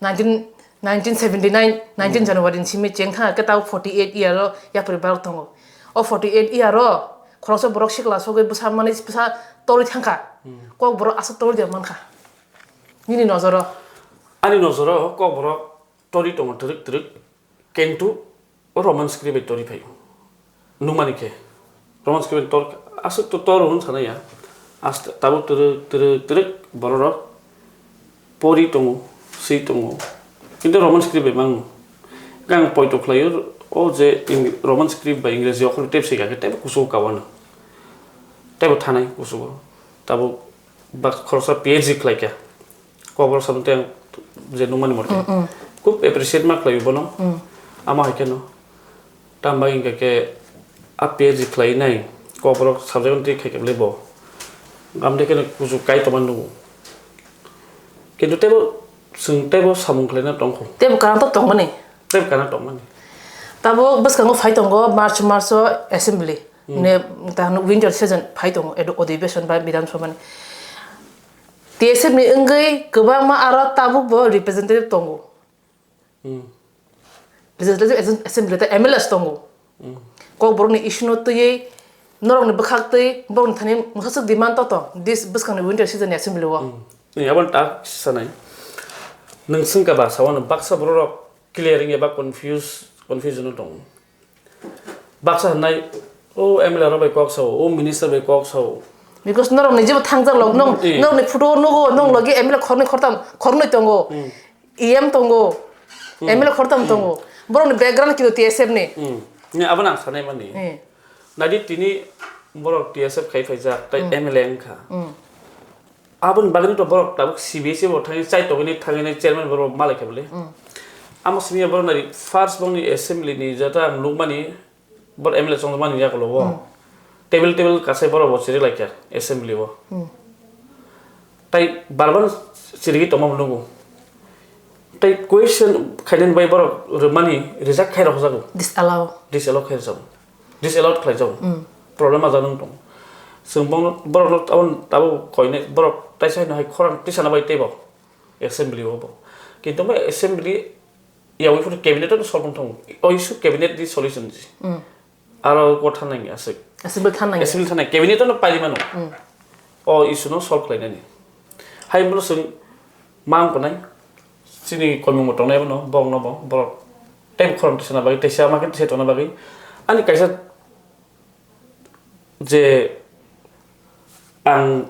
Nineteen, nineteen seventy nine, nineteen Hmm. January ni simi cheng thangkhe tao forty eight year o yapri borok tongo. O forty eight year o khoroksa borok sikla sogwi bwsa manwi bwsa torwi thangkha. Hmm. Kokborok aswk torwi de mankha. Nini nojoro? Ani nojoro kokborok torwi tongo twrwk twrwk, kintu o Roman script bai torwi phaio. Nukmani khe, Roman script bai tor, aswk to tor hwn sana ya. Aste, tabuk twrwk twrwk twrwk bororok pori tongo, swi tongo. Kintu Roman script bai mango. Hwnkhe ang poito khlaio, o je Ing-, Roman script bai Ingreji okhor tep swi kha khe tebo kuchugo kawano. Tebo thanai kuchugo. Tabuk Bak khoroksa P H D khlai kha. Kokborok samung tei ang je nukmani mote. Mm, mm. Khub appreciate ma khlai bono. Mm. Amo hai kheno. Tamo bagwi hwnkha khe a P H D khlai nai kokborok subject twi khai khe bo. Amtwi kheno kuchuk kai tongma nugo. Kintu teibo chwng teibo samung khlaina tongkho. Teibo kana to tongmani. Teibo kana tongmani. Tabuk bwskango phai tongo March, March o assembly. Hmm. Ne, ta hwno winter season phai tongo, edo odhibeshon ba Bidhan Sabha ni. T S F ni wngwi kwbangma aro tabuk bo representative tongo. Hmm. Legislative Assem-, Assembly tei M L As tongo. Hmm. Kokborok ni issue no twiwi norok ni bwkhak twi borok ni thani mwsaswk demand to tong, this bwskang ni winter season ni assembly o. Hmm. Ni aboni tak sanai. Nwng swngkha ba sawano baksa borok rok clear wngya ba confuse, confusion o tongo. Baksa hwnai, o M L A rok bai kok sao, o minister bai kok sao. Because norok ni jebo thangjak log nong, Eh. norok ni photo o nugo, nong logi M L A khornwi khortam, khornwi tongo. Hmm. E M tongo, Hmm. M L A khortam Hmm. tongo. Borok ni background kino T S F ni. Hmm. Abono ang sanai mani. Eh. Nadi tini borok T S F khai phaijak, tai M L A wngkha. Aboni bagwi to borok tabuk C B S E bo thangwi chai tongwi thangwi nai chairman borok malai khe bole. Amo simi borok nari first bongni assembly ni jata ang nukmani, bor M L A chongmani yakulo bo. Table table kasai borok bo chiri laikha assembly o. Tai barban chirigwi tongma nugo. Tai question khainani bai borok rwmani reject khai rok jago. Disallow. Disallow khai jago. Disallowed khlai jago. Problem ajak nung tong. Chwng bong borok no tabuk tabuk koine borok taisa hai khorang tisana bai teibo assembly o bo. Kintu bo assembly yawi phuru cabinet o solve wng tong. O issue cabinet ni solution ji. Aro ko thanai aswk. Assembly thanai. Assembly thanai cabinet no paili mano. O issue no solve khlainani. Hai bono chwng mang kunai. Chini komung bo tongnai bono bong no bo borok. Tei khorang tisana bagwi tei sama khe tisa tongna bagwi. Ani kaisa je ang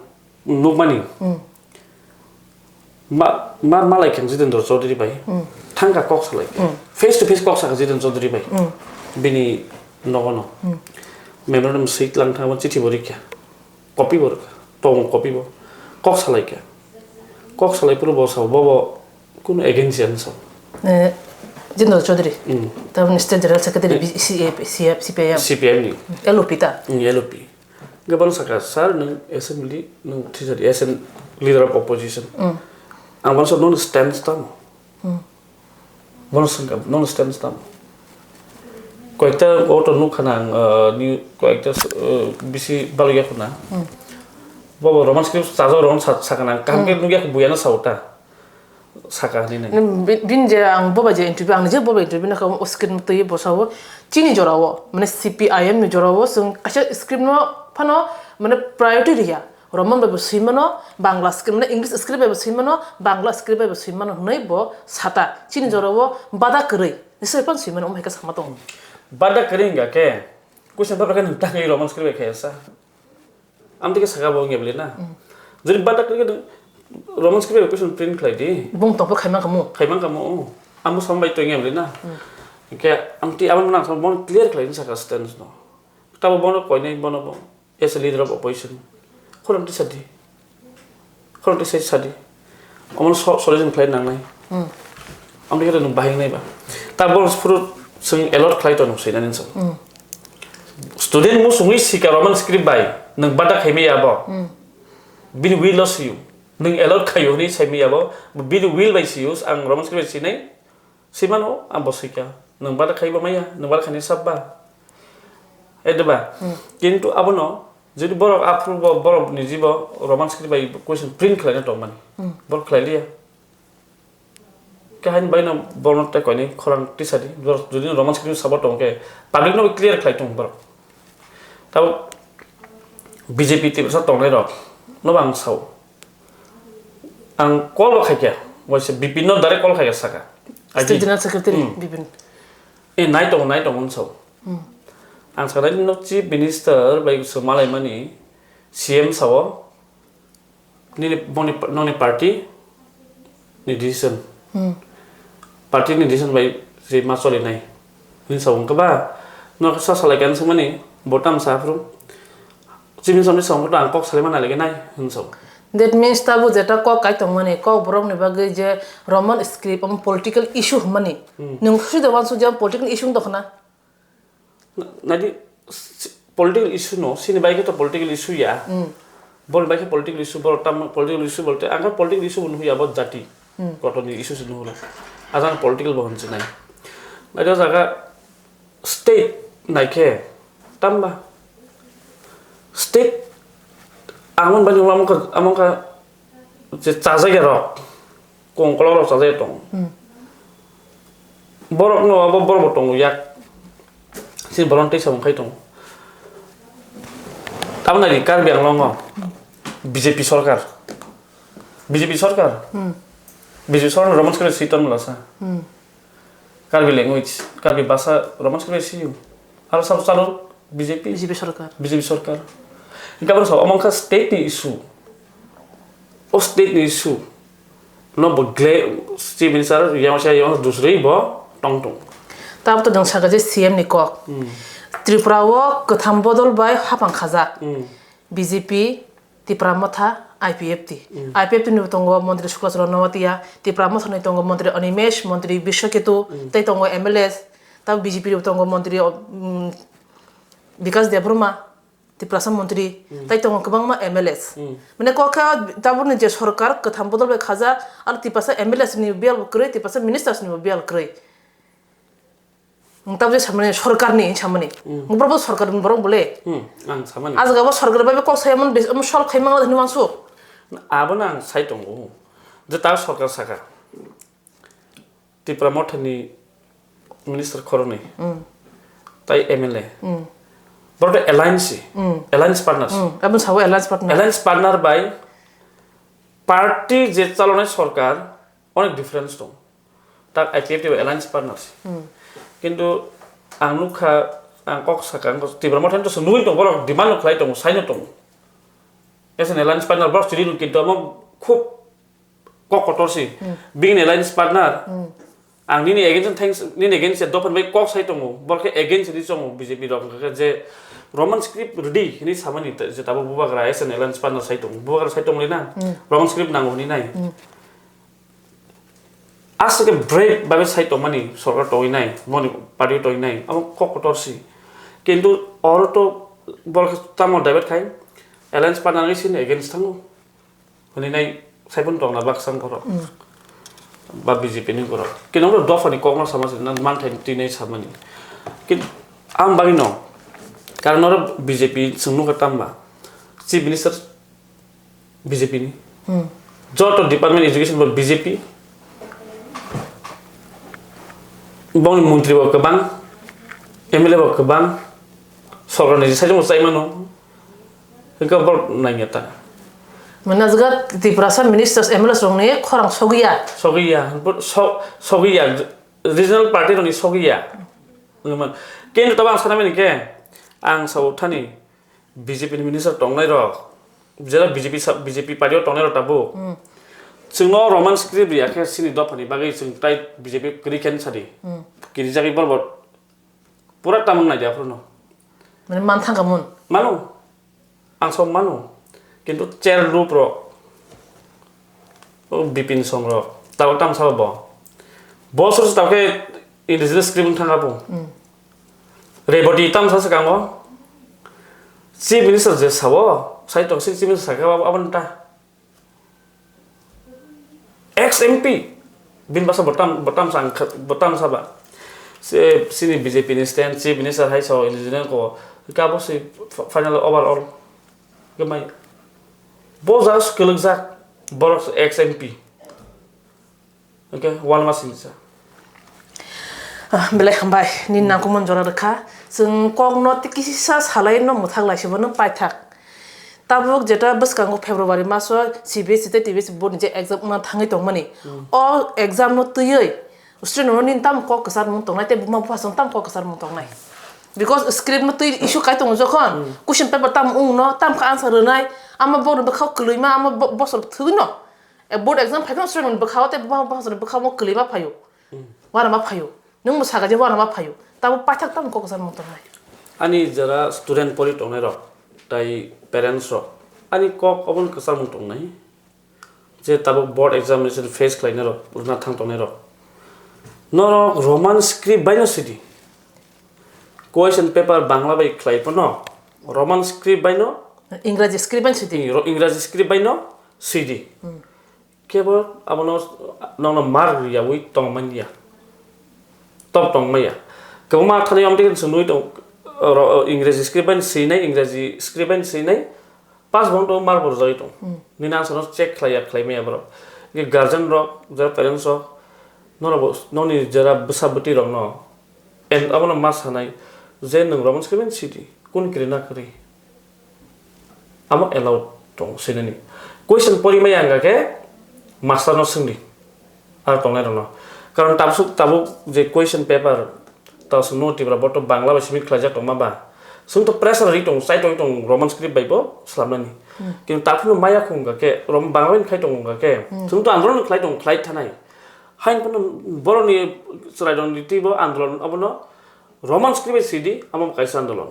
nukmani ma ma malai khe Jitendra Chaudhary bai thangka kok salai khe face to face kok saka Jitendra Chaudhary bai bini nogo no memorandum swi tlang thangma chithi bo rikha copy bo rikha tong copy bo kok salai khe kok salai puru bo sa bo bo kunu agency ani sa Eh, Jitendra Chaudhary. Taboni State General Secretary B C A P, C F, C P I M. C P I M ni. L O P ta. L O P. Gabang saka sir nung assembly nung teacher as an leader of opposition. Ang bangsa non stance tamo. Bono sengka non stance tamo. Koyekta auto nukha na ang ni koyekta bisi balya khuna. Bobo Roman script sajak Roman sakana kaham ke nukya buya na sauta. Saka hinwi nai. Nang bi-, bini je ang boba je interview, ang je boba interview nakha, o script twi bo sao, chini jorao, mane C P I M ni jorao, chwng kaisa script no phano, mane priority riya. Roman bai bo swi mano, Bangla script, mane English script bai bo swi mano, Bangla script bai bo swi mano hinwi bo sata. Chini jorao bada kwrwi, nisai phano swi mano, omo hai khe sama tongo. Bada kwrwi hingka khe, question paper khe nwng tangwi Roman script bai khe sa. Amtwi khe saka bo wngya bwle na. Jodi bada khe Roman script bai question print khlai di. Bung tongpor khaimang kamo. Khaimang kamo, oh. Amo sambai to wngya bwle na. Hingkhe amtwi abo nang bono clear khlai saka stance no. Tabo bono koinai bono bo as a leader of opposition. Khorang tisa di. Khorang tisa sadi. Omono so-, solution khlai nangnai. Amtwi khe nwng bahai wngnai ba. Ta bo phuru chwng allot khlai to nwng swinani chwng. Student musungwi sika Roman script bai nwng bada khaimaya abo. Bini will o sio. Nwng allot khaio hwnwi saimaya abo. Bini will bai sio, ang Roman script bai sinai. Simano ang bo sika. Nwng bada khaiba maya, nwng bada khaini sabba. Edeba. Kintu abono, jodi borok aphuru bo, borok ni jibo Roman script bai question print khlaina tongmani. Borok khlai liya. Khe haini bai no borno tei koini khorang tisa di. Borok jodi Roman script sabo tong khe, public no clear khlai tong borok. Tabo B J P Tiprasa tongnai rok no ang sao. Ang call bo khaikha, waisa Bipin no direct call khaikha saka. State General Secretary Bipin. E nai tongo, nai tongo wng sao. Ang sakha no Chief Minister bai swng malaimani C M sao, nini, boni, noni party ni decision. Party ni decision bai se ma choli nai. Hini sao wng khe ba, no sa salai khe ang swngmani, bo tam sa phuru. Chini samni samung khe ang kok salai mana lege nai, hwn sao. That means tabuk jeta kok kai tongmani, kok borok ni bagwi je Roman script, omo political issue hwnmani. Nwng sui da wansuk je political issue wng tongkha na? Na-, nadi, s-, political issue no, sini bai khe to political issue ya. Boni bai khe political issue, borok tam political issue bolte, ang khe political issue bo nuhya bo jati. Kotor ni issue se nuhlo. Ajang political bo hwn sinai. Nadi o jaga state nai khe, tamba state ang bani amo kha, amo kha je chajakya rok, kongkol rok chajakya tong. Borok no abo borok bo tongo yak. Sini volunteer samung khai tongo. Tamo nai di Karbi Anglong o B J P sorkar. B J P sorkar. B J P sorkar Roman script si ton mula sa. Karbi language, Karbi bhasha Roman script si. Aro sabo chalo B J P. B J P sorkar. B J P sorkar. Hingke abo sa omo wngkha state ni issue. O state ni issue. No bo gle, Chief Minister, yang saya yang dusri bo tong tong. Tabuk to nwng sakha je C M ni kok. Hmm. Tripura o kwtham bodol bai hapang khajak. Hmm. B J P, Tipra Motha, I P F T. Hmm. I P F T ni bo tongo Montri Shukla Cholo Nowatia, Tipra Motha ni tongo Montri Animesh, Montri Biswaketu, hmm, tei tongo M L As, tabuk B J P ni bo tongo Montri, um, Bikas Debbarma. Tiprasa montri, hmm, tai tongo kwbangma M L As. Hmm. Mane kok khe tabukni je sorkar kwtham bodol bai khajak, aro Tiprasa M L As ni biyal bo kwrwi, Tiprasa ministers ni bo biyal kwrwi. Ang tabuk je samani sorkar ni, samani. Hmm. Borok bo sorkar ni borok bole. Hmm, ang samani. Ajga bo sorkar bai kok sayamani, omo solve khai mangla hinwi wansuk. Abono ang sai tongo. Je ta sorkar saka. Tipra Mothani minister khoroknwi, mm, tai M L A. Mm. Borok to alliance, mm, alliance partners. Mm. Aboni sabo alliance partner. Alliance partner bai party je chalonai sorkar onek difference tong. Tak I P F T bai alliance partners. Mm. Kintu ang nukha, ang kok sakha, ang kok Tipra Mothani to nugwi tong, borok demand no khlai tongo, saino tongo. As an alliance partner borok chiri nung kintu amo khub kok kotor si. Hmm. Bini alliance partner. Hmm. Ang nini against thanks, nini against ya dophan bai kok sai tongo. Bor khe against di chongo B J P rok, hwnkhe je Roman script ready hini samani ta-, je tabuk bubagra S N alliance partner sai tongo. Bubagra sai tongo na. Hmm. Roman script nango hini nai. Hmm. Aswk khe brave bai sai tongmani sorkar tongwi nai, moni party tongwi nai. Amo kok kotor si. Kintu oro to bor khe tamo divert khai alliance partner ni sin against thango. Hwnwi nai saibon tongna baksa borok. Mm. Ba B J P ni borok. Kino borok dophani kokno sama se, nang manthai twi nai samani. Kin-, ang bagwi no. Karon oro B J P chwng nukha tamba. Chief Minister B J P ni. Hmm. Joto department education bo B J P. Bongni montri bo kwbang, M L A bo kwbang, sorkar ni sajwk bo chai mano. Hwnkhe borok nangya ta. Mane, o jaga Tiprasa ministers, M L As rokni khorang sogwi ya. Sogwi ya, bo so-, sogwi ya, regional party rokni sogwi ya. Wngwi man. Kintu tabuk ang sana mani khe, ang sabo thani B J P ni minister tongnai rok, jera B J P sa-, B J P party o tongnai rok tabuk. Hmm. Chwngno Roman script riya khe chini dophani bagwi chwng tai B J P kwrwi khe sadi. Hmm. Kirijagwi borok pura tamung nai dia phuru no. Mane man thangka mun. Mano. Ang sok mano. Kintu chair loop rok. O Bipin Song rok. Tabo tam sabo bo. Bo sur tabo khe indigenous script thangka bo. Hmm. Reboti tam sa sekango. Chief Minister je sabo, sai tong si Chief Minister saka abo, abo ta. Ex M P, bin basa botam, botam sang, botam saba. Se, sini B J P ni stand, Chief Minister hai so, engineer ko, kabo si, fi-, final overall, kemai. Bo jaga se kwlwkjak, borok ex M P. Hwnkhe, walma singsa. Ah, belai hambai, nini nangkukmani jora rwkha. Chwng kokno tei kisa salai no mwthak lai se bono paithak. Tabuk jeta bwskango February maso C B S E tei T B S E board ni je exam wngna thangwi tongmani. Hmm. O exam no twiwi student rokno nini tamo kok kwchar mung tongnai tei buma bupha song tamo kok kwchar mung tongnai. Because script no twi issue kai tongo jokhon, hmm, question paper tamo wngno, tamo khe answer rwnai, amo bohrokni bwkhao kwlwima, amo bo-, bosor thwino. E board exam phaikhe student ni bwkhao tei buma bupha song ni bwkhao kwlwima phaio. Hmm. Uanama phaio. Nwng bo saka je uanama phaio. Tamo paithak tamo kok kwchar mung tongnai. Ani jara student pori tongnai rok, tai parents rok. Ani kok obono kwchar mung tongnai. Je tabuk board examination face khlainai rok, rwna thang tongnai rok. Norok Roman script bai no sidi. Question paper Bangla bai khlai phano Roman script bai no Ingraji script bai sidi. Ro-, Ingraji script bai no sidi. Hmm. Kebo abono nokno mar riyawi tongmanya. Top tongmaya. Kwbangma thani amtwi khe chwngwi tong, ro-, Ingraji script bai sinai, Ingraji script bai sinai. Pass bong to mar bo rwjagwi tong. Hmm. Nini answer no check khlaiya, khlaimaya borok. Guardian rok, jara parents rok, norok bo, nokni jara bwsa bwtwi rokno, and abono ma sanai je nwng Roman script bai sidi, kun kwrwi na kwrwi. Amo allowed tong sinani. Question pori maya wngkha khe master no swngdi. Aro tongnai rokno. Karon tabuk, tabuk je question paper, tabuk no Tripura board to Bangla bai submit khlaijak tongma ba. Swng to pressure ri tong, chai tong, tong Roman script bai bo slamnani. Hmm. Kintu tabuk no maya khung wngkha khe, Rom-, Bangla bai khai tong wngkha khe. Hmm. Swng to andolon khlai tong, khlai thanai. Hain phano borokni chwrairokni twibo andolon obono Roman script bai sidi, amo kaisa andolon.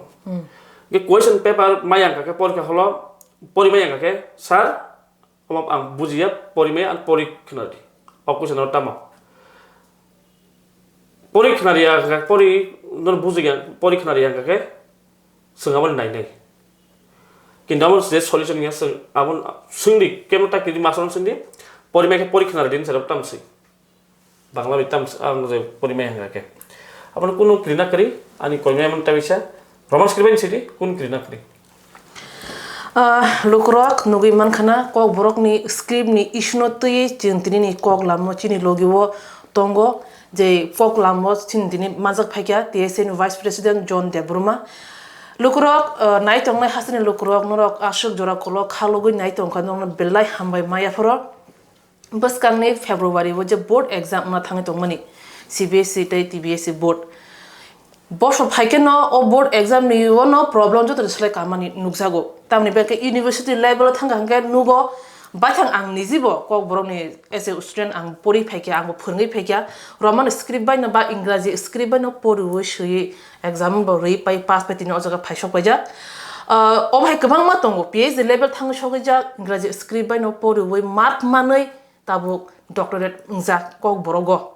Ge question paper mayang kake porikha holo, pori mayang kake, "Sir, omo ang bujiya, pori maya, ang pori khwnadi." O question no tamo. Pori khwnariya, pori no bujiya, pori khwnariya kake, Swng aboni nainai. Kintu abo je solution ya swng abon swngdi kemo ta kiri master swngdi. Pori mai khe pori khna ridi hinsa tam swi. Bangla bai tam ang je pori mai hanga khe. Abon kunu kiri na kiri ani koi mai mon ta bisa. Roman script ni sidi kun kiri na kiri. Ah, lukurok nugui mankhana kok borok ni script ni issue no twi chwng tini ni kok lam no chini logi o tongo je kok lam o chini tini majak phaikya T S A ni Vice President John Debbarma. Lukurok, ah, nai tongnai hasteni lukurok norok aswk jora kolok khalugui nai tongkha norokno belai hambai maya phoro. Bwskangni February o je board exam wngna thangwi tongmani C B S E tei T B S E board. Boso phaikhe no o board exam ni o no problem joto ni slai kamani nukjago. Tamni bagwi university level o thangkha hwnkhe nugo baithang ang nijibo kok borok ni as a student ang pori phaikha, ang bo phwrwngwi phaikha. Roman script bai no ba Ingraji script bai no poriwi swiwi exam bo rwi pai pass pai tini o jaga phaisok paijak. Ah, obo hai kwbangma tongo, P H D level thangwi sogwi jak, Ingraji script bai no poriwi mark manwi tabuk doctorate wngjak kok borogo.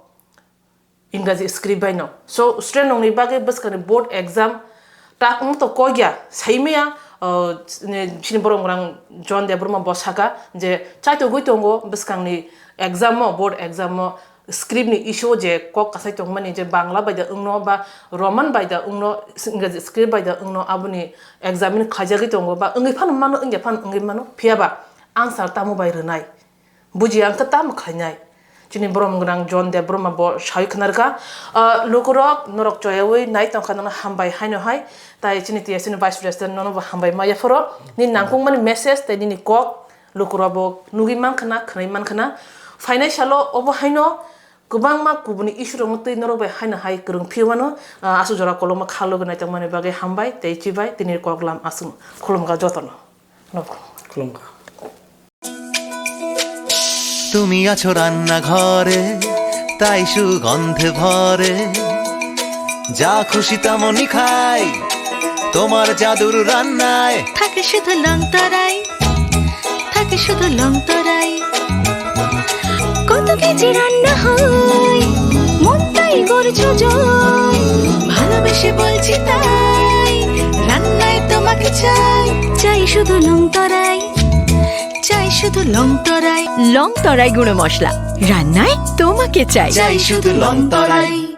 Ingraji script bai no. So, student rokni bagwi bwskangni board exam tak wng to kok ya, sai maya, ah, chini borok rang John Debbarma bo saka je chaitogwi tongo bwskangni exam o, board exam o, script ni issue o je kok kasai tongmani je Bangla bai da wngno ba Roman bai da wngno, Ingraji script bai da wngno, aboni examine khlaijagwi tongo ba wngwi phano mano, wngya phano wngwi mano, phiya ba answer tamo bai rwnai? Bujiya wngkha tamo khlainai? Chini borom gwnang John Debbarma bo sawi khna rwkha. Ah, lukurok norok choyawi nai tongkha nono hambai haino hai, tai chini T S A ni Vice President nono bo hambai maya phoro. Nini nangkukmani message tai nini kok lukurok bo nugwi mankhana, khwnai mankhana. Phainai salo obo haino kwbangma kubuni issue rokno twi norok bai haino hai kwrwng phiyo mano, ah, aswk jora kolokma khalugwi nai tongmani bagwi hambai tei chibai tini kok lam aswk khulumkha jotono. Nokho. Khulumkha. তুমি আছো রান্নাঘরে, তাই সুগন্ধে ভরে। যা খুশি তেমনই খাই, তোমার জাদুর রান্নায়। থাকে শুধু লং তরাই, থাকে শুধু লং তরাই। কত কেজি রান্না হয়, মনটাই করছো জয়। ভালোবেসে বলছি তাই, রান্নায় তোমাকে চাই। চাই শুধু লং তরাই, চাই শুধু লং তরাই। লং তরাই গুঁড়ো মশলা, রান্নায় তোমাকে চাই। চাই শুধু লং তরাই।